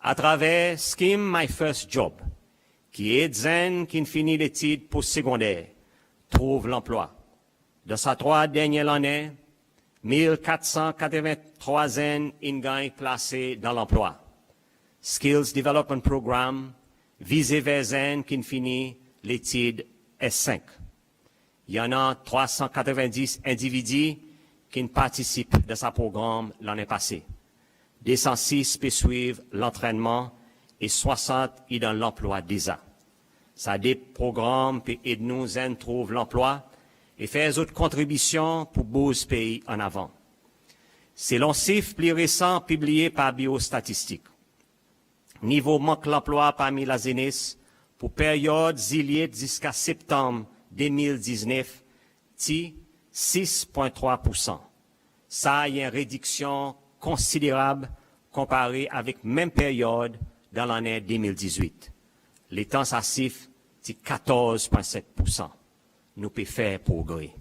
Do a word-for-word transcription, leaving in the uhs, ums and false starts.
Atraver Scheme My First Job, ki ed zenn ki'n fini letid pos segonder trouv lanplwa. Dan sa trwa dernyen lannen, mil kat san katreven trwa zenn in ganny plase dan lanplwa. Skills Development Program vize ver zenn ki'n fini letid S senk. I annan trwa san katreven dis endividi ki'n partisip dan sa progranm lannen pase. De san sis pe swiv lantrennman e swasant i dan lanplwa deza. Sa de progranm pe ed nou zenn trouv lanplwa e fer zot kontribisyon pour bouz pei an avan. Selon sif pli resan pibliye par Biro Statistik, nivo mank lanplwa parmi lazenes pour peryod Zilyet ziska Septanm de mil diznef ti sis pwen trwa poursan. Sa i en rediksyon konsiderab konpare avek menm peryod dan lannen de mil dizwit, letan sa sif ti katorz pwen senk poursan. Nou pe fer progre.